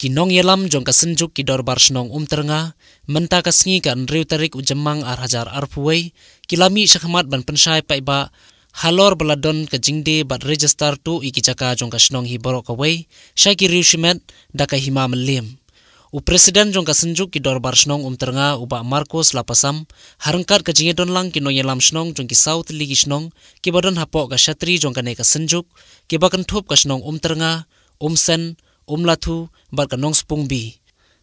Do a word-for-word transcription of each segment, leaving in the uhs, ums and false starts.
Ki nongïalam jong ka Synjuk ki Dorbar Shnong Umtyrnga, mynta ka sngi ka hynriew tarik u Jymmang ar hajar arphew wei, ki la mih shakhmat ban pynshai paidbah halor ba la don ka jingdie bad register tuh ïa ki jaka jong ka shnong hi baroh kawei sha ki riew shimet da ka Hima Mylliem. U President jong ka Synjuk ki Dorbar Shnong Umtyrnga, u Bah Marcos Lapasam, ha ryngkat ka jingïadon lang ki nongïalam shnong jong ki saw tylli ki shnong kiba don hapoh ka shatri jong kane ka synjuk, kiba kynthup ka shnong Umtyrnga, Umsen, Umlathu bad ka Nongspung B.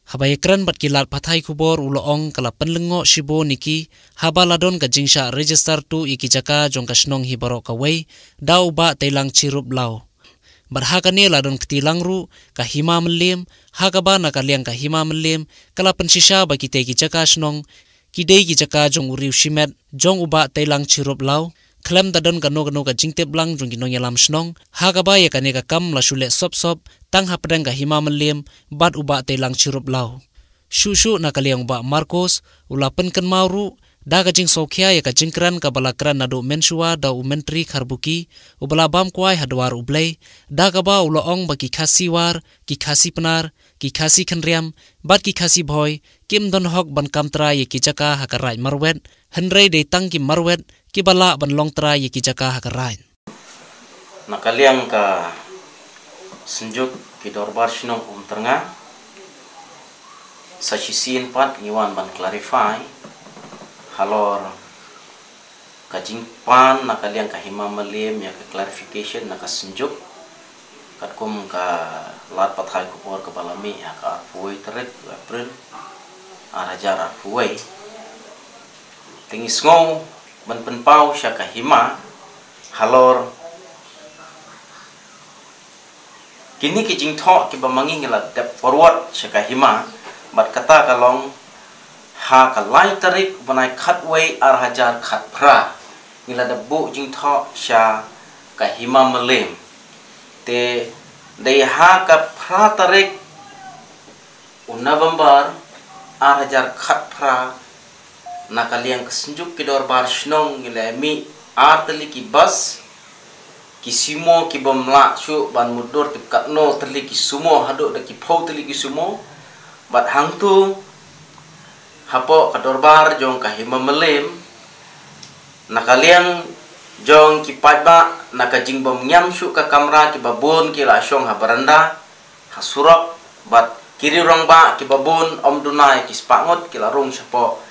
Haba ïakren bad ki lad pathai khubor, u la ong ka la pynlyngngoh shibun ïa ki haba la don ka jingshah register tuh ïa ki jaka jong ka shnong hi baroh kawei da u Bah Teilang Chirup Law. Bad ha kane la don kti lang ruh ka Hima Mylliem, ha kaba na ka liang ka Hima Mylliem ka la pynshisha ba kitei ki jaka shnong ki dei ki jaka jong u riew shimet jong u Bah Teilang Chirup Law, khlem da don kano kano ka jingtip lang jong ki nongïalam shnong, ha kaba ïa kane ka kam la shu leh sop sop tang hapdeng ka Hima Mylliem bad u Bah Teilang Chirup Law. Shuh shuh na ka liang u Bah Marcos u la pynkynmaw ruh da ka jingsngewkhia ïa ka jingkren kaba la kren naduh mynshuwa da u Myntri Kharbuki, uba la bam kwai ha dwar U Blei, da kaba u la ong ba ki Khasi War, ki Khasi Pnar, ki Khasi Khynriam bad ki Khasi Bhoi kim don hok ban kam trai ïa ki jaka ha ka Raid Marwet, hynrei dei tang ki Marwet kiba lah ban long trai ïa ki jaka ha ka Raid. Na ka liang ka Synjuk ki Dorbar Shnong Umtyrnga, sa shisien pat ngi wan ban clarify halor ka jingpan na ka liang ka Hima Mylliem ïa ka clarification na ka Synjuk, katkum ka lad pathai khubor kaba la mih ha ka arphew wei tarik u April ar hajar arphew wei. Te ngi sngew ban pynpaw sha ka Hima halor kine ki jingthoh kiba ma ngi ngi la dep forward sha ka Hima, bad kata ka long ha ka lai tarik u bnai khatwei ar hajar khatphra ngi la dep buh jingthoh sha ka Hima Mylliem. Te dei ha ka phra tarik u November ar hajar khatphra, na ka liang ka Synjuk ki Dorbar Shnong ngi la mih ar tylli ki bus, ki sumo kibym lah shuh ban mutdur tip katno tylli ki sumo haduh da ki phew tylli ki sumo, bad hangto hapoh ka dorbar jong ka Hima Mylliem, na ka liang jong ki paidbah, na ka jingbym ngiam shuh ka kamra, kiba bun ki la shong ha baranda, ha surok, bad ki riew rangbah kiba bun ym duna ïa ki spah ngut, ki la rung shapoh,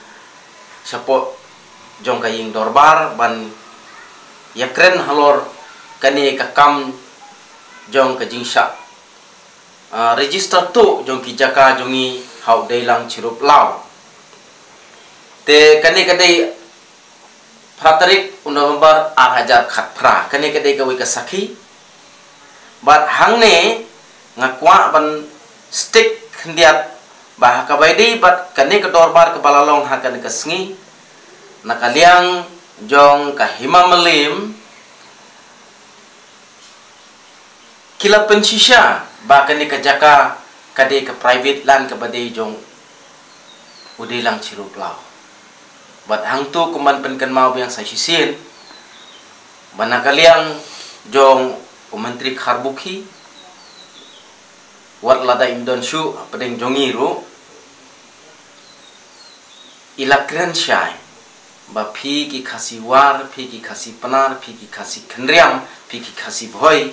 shapoh jong ka ïing dorbar ban ïakren halor kane ka kam jong ka jingshah, ah, register tuh jong ki jaka jong ngi ha u Deilang Chirup Law. Te kane ka dei phra tarik u November ar hajar khatphra. Kane ka dei kawei ka sakhi. Bad hangne nga kwah ban stick khyndiat ba ha kaba ïadei bad kane ka dorbar kaba la long ha kane ka sngi, na ka liang jong ka Hima Mylliem, ki la pynshisha ba kane ka jaka ka dei ka private land kaba dei jong u Deilang Chirup Law. Bad hangto kumban pynkynmaw biang sa shisien ba na ka liang jong u Myntri Kharbuki, wat lada im don shuh hapdeng jong ngi ruh, i la kren shai ba phi ki Khasi War, phi ki Khasi Pnar, phi ki Khasi Khynriam, phi ki Khasi Bhoi,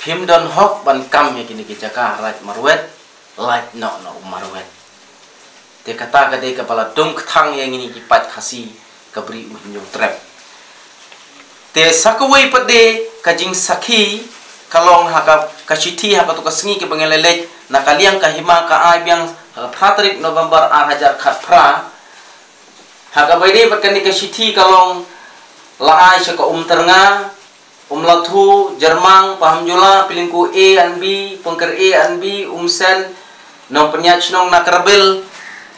phim don hok ban kam ïa kine ki jaka ha Raid Marwet, lait noh na u Marwet. Te kata ka dei kaba la dum kthang ïa ngi ki paid Khasi ka Bri U Hynñiewtrep. Te sa kawei pat de ka jingsakhi ka long ha ka, ka shithi ha kato ka sngi kaba ngi la leit na ka liang ka Hima ka ai biang ha ka phra tarik November ar hajar khatphra. Ha kaba ïadei bad kane ka shithi ka long la ai sha ka Umtyrnga, Umlathu, Jyrmang, Pahamjula, Pyllingku A and B, Pungker A and B, Umsen, Nongpynïaid Shnong na Kyrbil,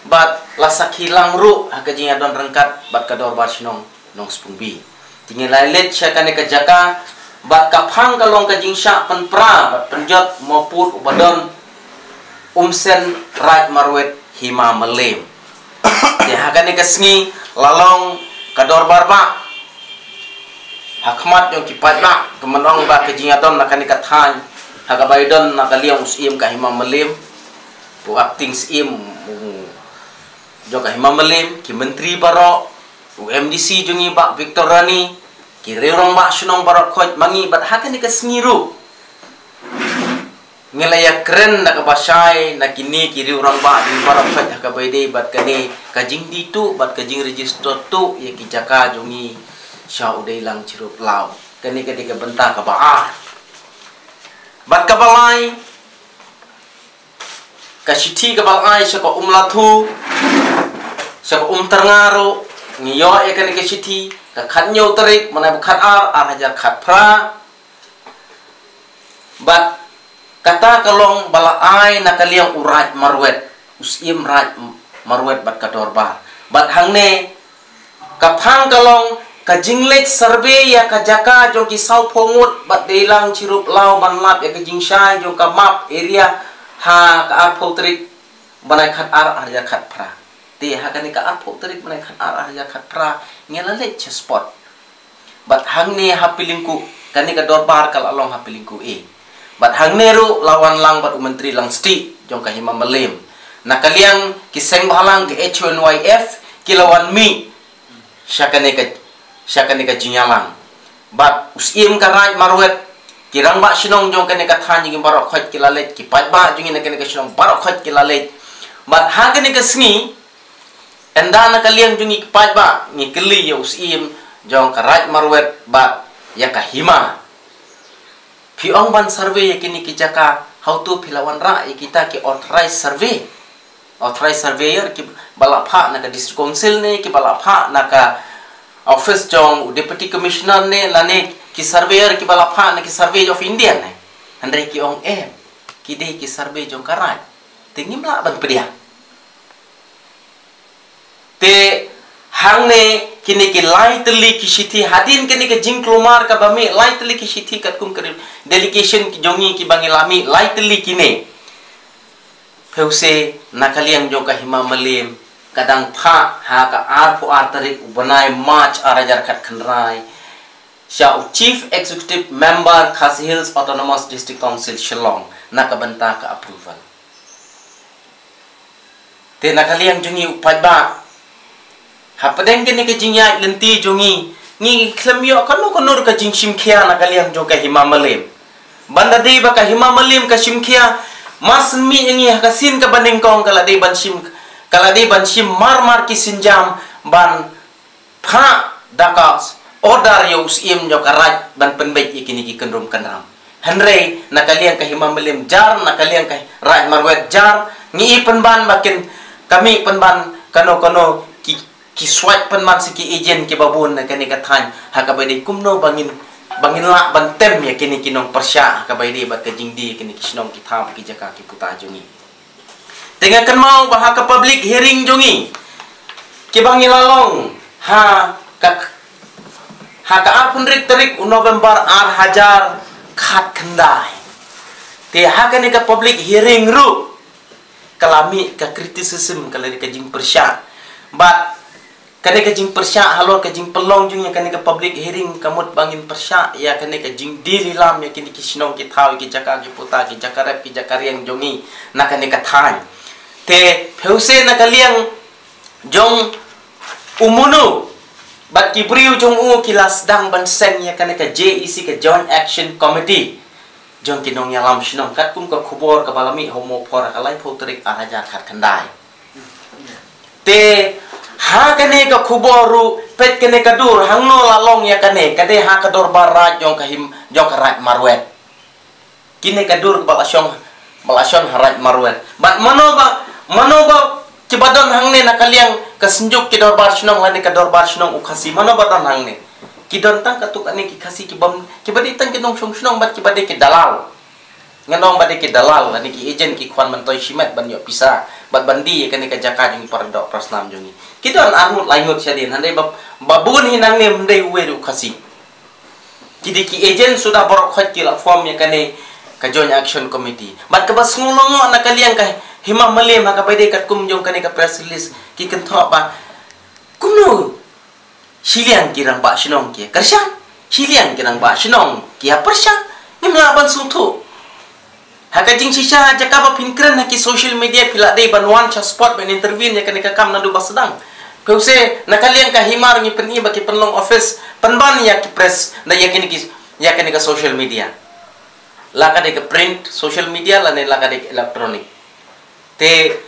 bad la sakhi lang ruh ha ka jingïadon ryngkat bad ka Dorbar Shnong Nongspung B. Te ngi la leit sha kane ka jaka bad ka phang ka long ka jingshah pynpra bad pynjot mawpud uba don Umsen, Raid Marwet, Hima Mylliem. Te ha kane ka sngi la long ka dorbar bah ha khmat jong ki paidbah, ka mynta ba ka jingïadon na kane ka thaiñ ha kaba ïadon na ka liang u Syiem ka Hima Mylliem. u acting Syiem, u jong ka Hima Mylliem, ki myntri baroh, u M D C jong ngi Bah Victor Rani, ki riew rangbah shnong baroh khoit ma ngi bad ha kane ka sngi ruh ngi la ïakren na kaba shai na kine ki riew rangbah jong ngi baroh khoit ha kaba ïadei bad kane ka jingdie tuh bad ka jingregister tuh ïa ki jaka jong ngi sha u Deilang Chirup Law. Kane ka dei ka bynta kaba ar. Bad kaba lai, ka shithi kaba la ai sha ka Umlathu, sha ka Umtyrnga ruh, ngi ïoh ïa kane ka shithi, ka khathynñiew tarik, mynta ba khatar, ar hajar khatphra. Bad kata ka long ba la ai na ka liang u Raid Marwet, u Syiem Raid Marwet bad ka dorbar. Bad hangne, ka phang ka long, ka jingleit survey ïa ka jaka jong ki sawphew ngut bad Deilang Chirup Law ban lap ïa ka jingshai jong ka map area ha ka arphew tarik bnai khatar ar hajar khatphra. Te ha kane ka arphew tarik bnai khatar ar hajar khatphra ngi la leit sha spot. Bad hangne ha Pyllingkuh, kane ka dorbar ka la long ha Pyllingkuh A. Bad hangne ruh la wan lang bad u Myntri Langstieh jong ka Hima Mylliem. Na ka liang ki seng bhalang ka H N Y F ki la wan mih sha kane ka, sha kane ka jingïalang. Bad u Syiem ka Raid Marwet, ki rangbah shnong jong kane ka thaiñ jong ngi baroh khoit ki la leit, ki paidbah jong ngi na kane ka shnong baroh khoit ki la leit. Bad ha kane ka sngi, ynda na ka liang jong ngi ki paidbah ngi kylli ïa u Syiem jong ka Raid Marwet bad ïa ka Hima. Phi ong ban survey ïa kine ki jaka, hato phi la wanrah ïa kita ki authorized survey? Authorized surveyor kiba la phah na ka District Council ne, kiba la phah na ka office jong u Deputy Commissioner ne, lane ki surveyor kiba la phah na ki Survey of India ne? Hynrei ki ong em, ki dei ki survey jong ka Raid. Te ngim lah ban pdiang. Te hangne kine ki lai tylli ki shithi, hadien kine ki jingkulmar kaba mih, lai tylli ki shithi katkum ka delegation ki jong ngi kiba ngi la mih, lai tylli kine. Phi ong se na ka liang jong ka Hima Mylliem ka dang phah ha ka arphew ar tarik u bnai March ar hajar khatkhyndai sha u Chief Executive Member Khasi Hills Autonomous District Council Shillong na ka bynta ka approval. Te na ka liang jong ngi u paidbah, hapdeng kane ka jingïaid lynti jong ngi, ngi khlem ïoh kano kano ka jingshim khia na ka liang jong ka Hima Mylliem. Ban da dei ba ka Hima Mylliem ka shim khia, mar shen mih ïa ngi ha ka sien kaba nyngkong ka la dei ban shim, ka la dei ban shim mar mar ki sienjam ban phah da ka order ïa u Syiem jong ka Raid ban pynbeit ïa kine ki kynrum kynram. Hynrei na ka liang ka Hima Mylliem jar, na ka liang ka Raid Marwet jar, ngi i pynban ba kin, ka mih pynban kano kano ki, ki suid pynban sa ki agent kiba bun na kane ka thaiñ, ha kaba dei kumno ba ngin, ba ngin lah ban tem ïa kine ki nongpyrshah, ha kaba dei bad ka jingdie kine ki shnong ki thaw ki jaka ki puta jong ngi. Te nga kynmaw ba ha ka public hearing jong ngi, kiba ngi la long ha ka, ha ka arphew hynriew tarik u November ar hajar khatkhyndai. Te ha kane ka public hearing ruh ka la mih ka criticism, ka la dei ka jingpyrshah. Bad kane ka jingpyrshah halor ka jingpynlong jong ngi ïa kane ka public hearing ka mut ba ngin pyrshah ïa kane ka jingdie lilam ïa kine ki shnong ki thaw, ki jaka ki puta, ki jaka rep, ki jaka riang jong ngi na kane ka thaiñ. Te phi ong se na ka liang jong u MUNO bad ki briew jong u ki la sdang ban seng ïa kane ka J A C, ka Joint Action Committee jong ki nongïalam shnong, katkum ka khubor kaba la mih ha u Mawphor ha ka laiphew tarik ar hajar khatkhyndai. Te ha kane ka khubor ruh, peit kane ka dur, hangno la long ïa kane, ka dei ha ka dorbar Raid jong ka Him, jong ka Raid Marwet. Kine ka dur ba la shong, ba la shon ha Raid Marwet. Bad mano ba, mano ba kiba don hangne na ka liang ka synjuk ki dorbar shnong lane ka dorbar shnong u Khasi, mano ba don hangne? Ki don tang katto katne ki Khasi kiba, kiba dei tang ki nongshong shnong bad kiba dei ki dalal. Ngan ong ba dei ki dalal, lane ki agent, ki khwan myntoi shimet ban ïoh pisa bad ban die ïa kane ka jaka jong ngi, para doh para snam jong ngi. Ki don arngut laingut shadien, hynrei ba, ba bun hi nangne ym dei uwei ruh u Khasi. Ki dei ki agent suda, baroh khoit ki la form ïa kane ka Joint Action Committee. Bad kaba sngew lyngngoh na ka liang ka Hima Mylliem ha kaba dei katkum jong kane ka press release, ki kynthoh ba kumno shiliang ki rangbah shnong ki ïa kyrshan, shiliang ki rangbah shnong ki ïa pyrshah, ngim lah ban sngewthuh. Ha ka jingshisha, ha jaka ba phin kren ha ki social media, phi la dei ban wan sha spot ban intervene ïa kane ka kam naduh ba sdang. Phi u se, na ka liang ka hima ruh ngi pyni ba ki pynlong office pynban ïa ki press, da ïa kane ki, ïa kane ka social media. La ka dei ka print social media lane la ka dei ka electronic. Te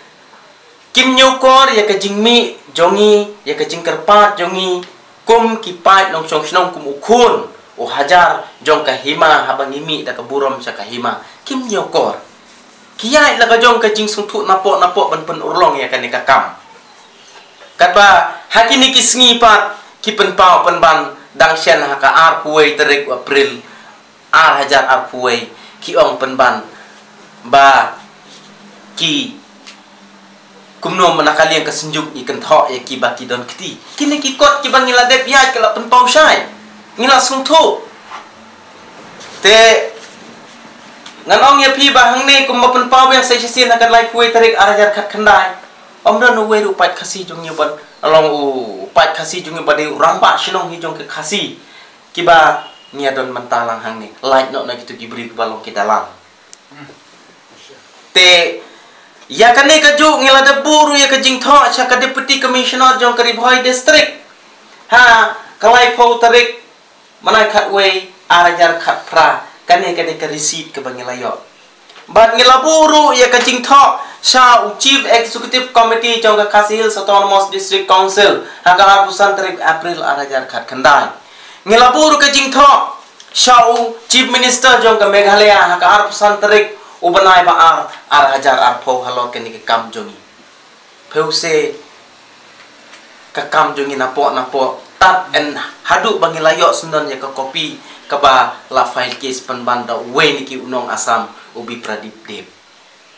kim ñiewkor ïa ka jingmih jong ngi, ïa ka jingkyrpad jong ngi kum ki paid nongshong shnong, kum u khun u hajar jong ka hima, haba ngi mih da ka burom sha ka hima. Kim ñiewkor. Ki ïaid la ka jong ka jingsngewthuh napoh napoh ban pynurlong ïa kane ka kam. Katba ha kine ki sngi pat ki pynpaw pynban, dang shen ha ka arphew wei tarik u April ar hajar arphew wei, ki ong pynban ba ki kumno mynta ka liang ka synjuk ngi kynthoh ïa ki ba ki don kti. Kine ki kot kiba ngi la dep ïaid ka la pynpaw shai, ngi la sngewthuh. Te ngan ong ïa phi ba hangne kumba pynpaw biang sa shisien ha ka laiphew wei tarik ar hajar khatkhyndai, ym don uwei ruh u paid Khasi jong ngi ban long u paid Khasi jong ngi ba dei u rangbah shnong hi jong ka Khasi. Kiba ngi ïa don mynta lang hangne, lait noh na kito ki briew kiba long ki dalang. Te ïa kane kajuh ngi la dep buh ruh ïa ka jingthoh sha ka Deputy Commissioner jong ka Ri Bhoi District ha ka laiphew tarik mynai khatwei ar hajar khatphra. Kane ka dei ka receipt kaba ngi la ïoh. Bad ngi la buh ruh ïa ka jingthoh sha u Chief Executive Committee jong ka Khasi Hills Autonomous District Council ha ka arphew san tarik April ar hajar khatkhyndai. Ngi la buh ruh ka jingthoh sha u Chief Minister jong ka Meghalaya ha ka arphew san tarik u bnai ba ar, ar hajar arphew halor kane ka kam jong ngi. Phi u se, ka kam jong ngi napoh napoh, tad haduh ba ngi la ïoh syndon ïa ka copy kaba la file case pynban da uwei na ki u nong Assam, u Bipradip Deb.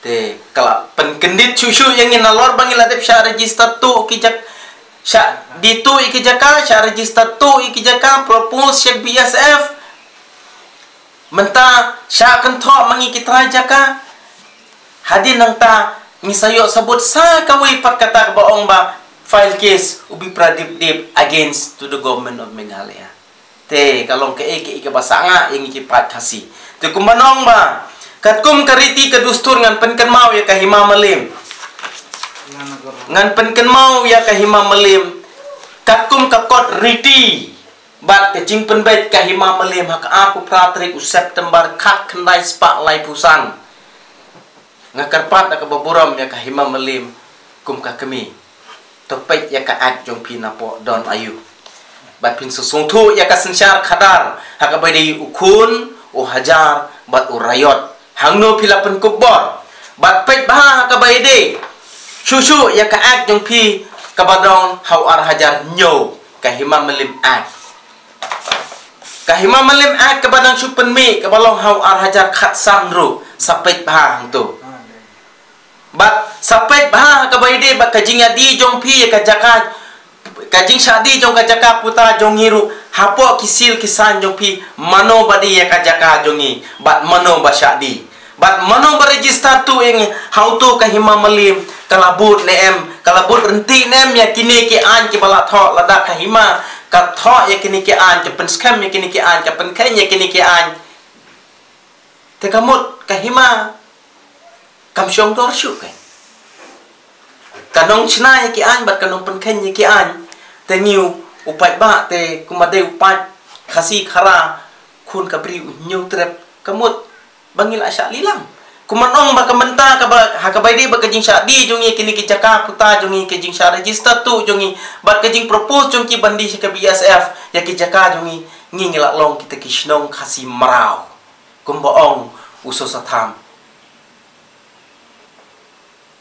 Te ka la pynkyndit shuh shuh ïa ngi nalor ba ngi la dep shah register tuh ki jak-, shah die tuh ïa ki jaka, shah register tuh ïa ki jaka, propose sha B S F. Mynta shah kynthoh ma ngi ki trai jaka. Hadien nangta ngi sa ïoh sabut sa kawei pat kata kaba ong ba file case u Bipradip Deb against to the government of Meghalaya. Te ka long kaei kaei kaba sangeh ïa ngi ki paid Khasi. Te kumba nong ba katkum ka riti ka dustur ngan pynkynmaw ïa ka Hima Mylliem. Ngan pynkynmaw ïa ka Hima Mylliem katkum ka kot riti. Bad ka jingpynbeit ka Hima Mylliem ha ka arphew phra tarik u September khatkhyndai spah laiphew san. Nga kyrpad da kaba burom ïa ka Hima Mylliem kum ka kmie. To peit ïa ka act jong phi napoh don aïu. Bad phin sa sngewthuh ïa ka synshar khadar ha kaba dei u khun, u hajar bad u raiot. Hangno phi la pynkup bor. Bad peit bha ha kaba ïadei shuh shuh ïa ka act jong phi kaba don ha u ar hajar hynñiew, ka Hima Mylliem Act. Ka Hima Mylliem Act kaba dang shu pynmih kaba long ha u ar hajar khatsan ruh, sa peit bha hangto. Bad sa peit bha ha kaba ïadei bad ka jingïadie jong phi ïa ka jaka, ka jingshah die jong ka jaka puta jong ngi ruh, hapoh ki seal ki sign jong phi, mano ba die ïa ka jaka jong ngi bad mano ba shah die. Bad mano ba register tuh ïa ngi, ha uto ka Hima Mylliem, ka la bud ne em, ka la bud ryntih ne em ïa kine ki aiñ kiba la thoh, lada ka hima ka thoh ïa kine ki aiñ, ka pynskhem ïa kine ki aiñ, ka pynkheiñ ïa kine ki aiñ. Te ka mut ka hima kam shong dor shuh kein. Ka nongshna ïa ki aiñ bad ka nongpynkheiñ ïa ki aiñ. Te ngi u paidbah te kumba dei u paid Khasi Khara, khun ka bri u Hynñiewtrep, ka mut ba ngi la shah lilang. Kumba nong ba ka mynta kaba, ha kaba ïadei bad ka jingshah die jong ngi ïa kine ki jaka puta jong ngi, ka jingshah register tuh jong ngi bad ka jingpropose jong ki ban die sha ka B S F ïa ki jaka jong ngi, ngi ngi la long kita ki shnong Khasi mraw. Kumba ong u Soso Tham,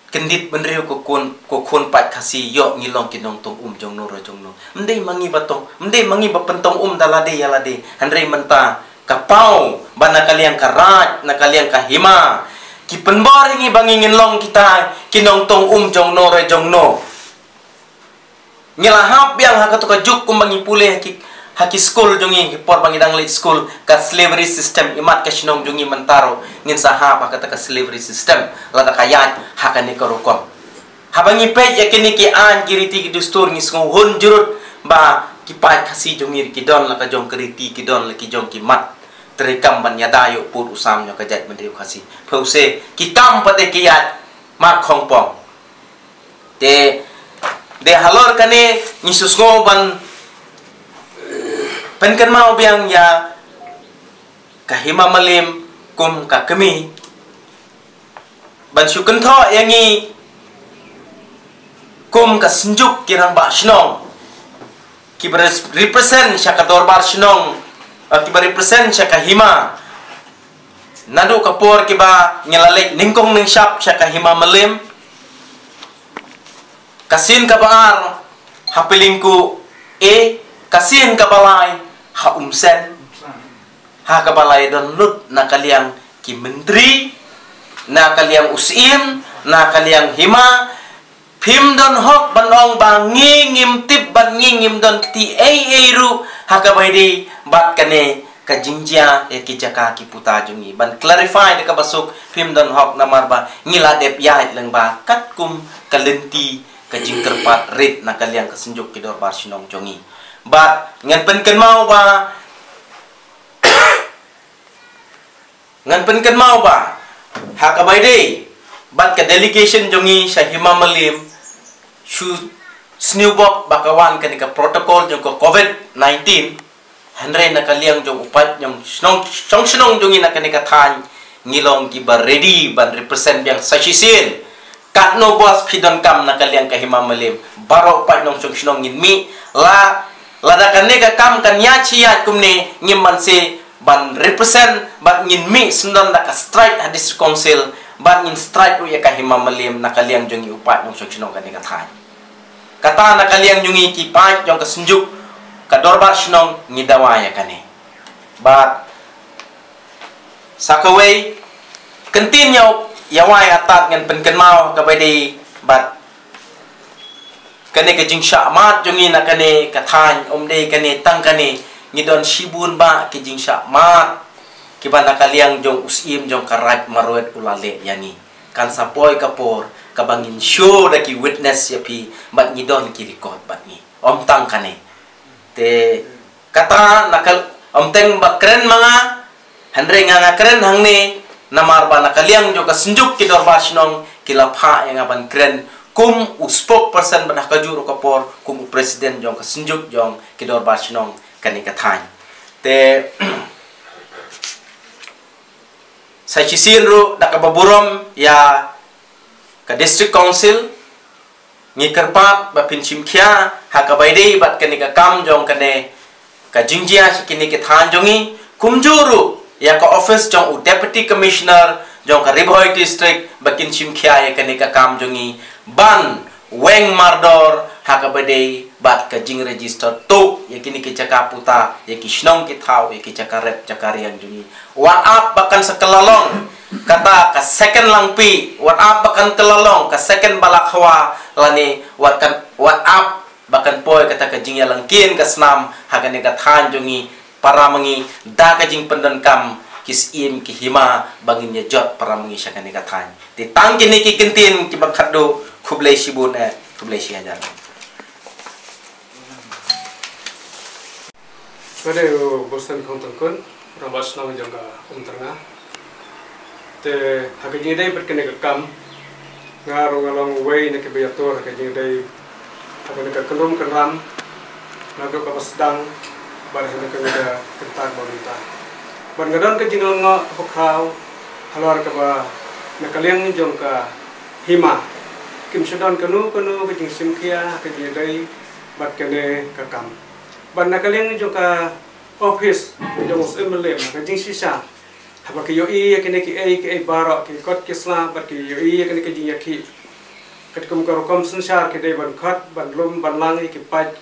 kyndit bynriew ko khun, ko khun paid Khasi, ïoh ngi long ki nongtong um jongno re jongno. Ym dei ma ngi ba tong, ym dei ma ngi ba pyntong um da lade ïa lade. Hynrei mynta ka paw ba na ka liang ka raid, na ka liang ka hima, ki pynbor ïa ngi ba ngi ngin long kita ki nongtong um jongno re jongno. Ngi la hap biang ha kato ka juk kumba ngi pule ha ki, ha ki skul jong ngi, ki por ba ngi dang leit skul, ka slavery system, imat ka shnong jong ngi mynta ruh ngin sa hap ha kata ka slavery system lada ka ïaid ha kane ka rukom. Haba ngi peit ïa kine ki aiñ ki riti ki dustur, ngi sngew hun jurut ba ki paid Khasi jong ngi ki don la ka jong ka riti, ki don la ki jong ki mat. treikam ban ïada ïa u pud u sam jong ka jaitbynriew Khasi. Phew se ki kam pat de ki ïaid markhongpong. Te de halor kane ngi shu sngew ban pynkynmaw biang ïa ka Hima Mylliem kum ka kmie ban shu kynthoh ïa ngi kum ka Synjuk ki Rangbah Shnong kiba res-, represent sha ka Dorbar Shnong, eh, kiba represent sha ka Hima. Naduh ka por kiba ngi la leit nyngkong nyngshap sha ka Hima Mylliem, ka sien kaba ar ha Pyllingkuh A, ka sien kaba lai ha Umsen, ha kaba la ïadon lut na ka liang ki myntri, na ka liang u Syiem, na ka liang Hima. Phim don hok ban ong ba ngi ngim tip bad ngi ngim don kti ei ei ruh ha kaba ïadei bad kane ka jingjia ïa ki jaka ki puta jong ngi. Ban clarify da kaba suk, phim don hok namar ba ngi la dep ïaid lyngba katkum ka lynti ka jingkyrpad rit na ka liang ka Synjuk ki Dorbar Shnong jong ngi. Bad ngan pynkynmaw ba ngan pynkynmaw ba ha kaba ïadei bad ka delegation jong ngi sha Hima Mylliem, shu sniewbok ba ka wan kane ka protocol jong ka covid nineteen. Hynrei na ka liang jong u paid jong shnong, shong shnong jong ngi na kane ka thaiñ, ngi long kiba ready ban represent biang sa shisien. Katno bos phi donkam na ka liang ka Hima Mylliem, baroh paid nongshong shnong ngin mih. La, lada kane ka kam kan ïaid shi ïaid kumne, ngim banse ban represent bad ngin mih syndon da ka strike ha District Council bad ngin strike ruh ïa ka Hima Mylliem na ka liang jong ngi u paid nongshong shnong kane ka thaiñ. Kata na ka liang jong ngi ki paid jong ka Synjuk ka Dorbar Shnong ngi dawa ïa kane. Bad sa kawei, kyntien ïa u, ïa wai atat ngan pynkynmaw kaba ïadei bad kane ka jingshah mad jong ngi na kane ka thaiñ, ym dei kane tang kane, ngi don shibun bah ki jingshah mad kiba na ka liang jong u Syiem jong ka Raid Marwet u la leh ïa ngi. Kan sa poi ka por kaba ngin show da ki witness ïa phi bad ngi don ki record bad ngi. Ym tang kane. Te kata na ka, ym teng ba kren ma nga, hynrei nga nga kren hangne namar ba na ka liang jong ka Synjuk ki Dorbar Shnong ki la phah ïa nga ban kren kum u spokesperson bad ha kajuh ruh ka por kum u president jong ka Synjuk jong ki Dorbar Shnong kane ka thaiñ. Te sa shisien ruh da kaba burom ïa ka District Council, ngi kyrpad ba phin shim khia ha kaba ïadei bad kane ka kam jong kane ka jingjia sha kine ki thaiñ jong ngi, kumjuh ruh ïa ka office jong u Deputy Commissioner jong ka Ri Bhoi District ba kin shim khia ïa kane ka kam jong ngi ban weng mardor ha kaba ïadei bad ka jingregister tuh ïa kine ki jaka puta, ïa ki shnong ki thaw, ïa ki jaka rep jaka riang jong ngi. Wat ap ba kan sa kylla long kata ka second Langpih, wat ap ba kan kylla long ka second Balakhwa, lane wat kan, wat ap ba kan poi kata ka jingïalang kien ka snam ha kane ka thaiñ jong ngi, para ma ngi, da ka jingpyndonkam ki Syiem ki Hima ba ngin ïa jot para ma ngi sha kane ka thaiñ. Te tang kine ki kyntien kiba khatduh, khublei shibun eh, khublei shihajar. Khublei u Boston Khongtangkun, Rangbah Shnong jong ka Umtyrnga. Te ha ka jingïadei bad kane ka kam, nga ruh nga long uwei na kiba ïatur ha ka jingïadei ha kane ka kynrum kynram naduh kaba sdang bad ha kane ka kynta ba mynta. Bad nga don ka jinglyngngoh kaba khraw halor kaba na ka liang jong ka Hima kim shu don kano kano ka jingshim khia ha ka jingïadei bad kane ka kam. Bad na ka liang jong ka office jong u Syiem Mylliem, ka jingshisha haba ki ïohi ïa kine kiei kiei baroh, ki kot ki sla, bad ki ïohi ïa kine ki jingïakhih, katkum ka rukom synshar ki dei ban khot, ban lum, ban lang ïa ki paid,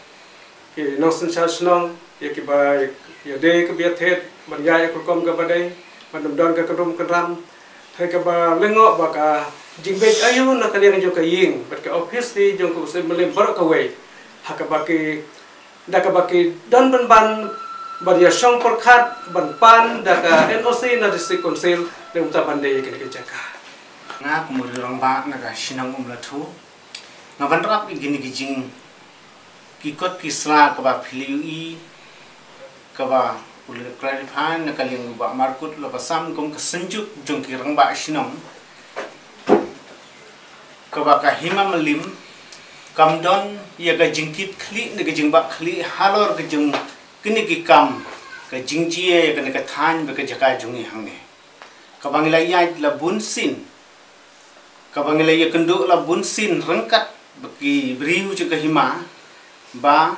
ki nongsynshar shnong, ïa kiba ïadei ka biathet, ban ïaid ïa ka rukom kaba dei, ban ym don ka kynrum kynram. Te kaba lyngngoh ba ka jingbit aïu na ka liang jong ka ïing bad ka office jong u Syiem Mylliem baroh kawei, ha kaba ki da kaba ki don pynban ban ïashong pyrkhat ban pan da ka N O C na District Council, ne uta ban dei kane ka jaka. Nga kum u rangbah na ka shnong Umlathuh, nga wanrah ïa kine ki jing, ki kot ki sla kaba phi la ïohi, kaba U la clarify na ka liang u Bah Markut la ba sam kum ka synjuk jong ki rangbah shnong, kaba ka Hima Mylliem kam don ïa ka jingkit khlieh ne ka jingbak khlieh halor ka jong kine ki kam ka jingjia ïa kane ka thaiñ bad ka jaka jong ngi hangne. Kaba ngi la ïaid la bun sien, kaba ngi la ïakynduh la bun sien ryngkat bad ki briew jong ka Hima, ba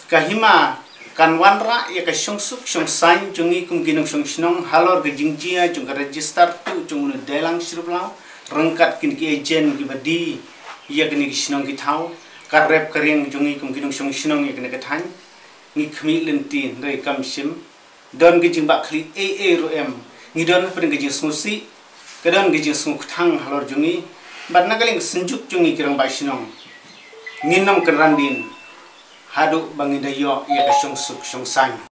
ka Hima kan wanrah ïa ka shongsuk shongsaiñ jong ngi kum ki nongshong shnong halor ka jingjia jong ka register tuh jong une u Deilang Shiriblaw ryngkat kine ki agent kiba die ïa kine ki shnong ki thaw, ka rep ka riang jong ngi kum ki nongshong shnong ïa kane ka thaiñ. Ngi khmih lynti, hynrei kam shym don ka jingbak khlieh ei ei ruh em. Ngi don hapdeng ka jingsngewsih, ka don ka jingsngewkthang halor jong ngi, bad na ka liang ka synjuk jong ngi ki rangbah shnong, ngin ym kynran dien haduh ba ngin da ïoh ïa ka shongsuk shongsaiñ.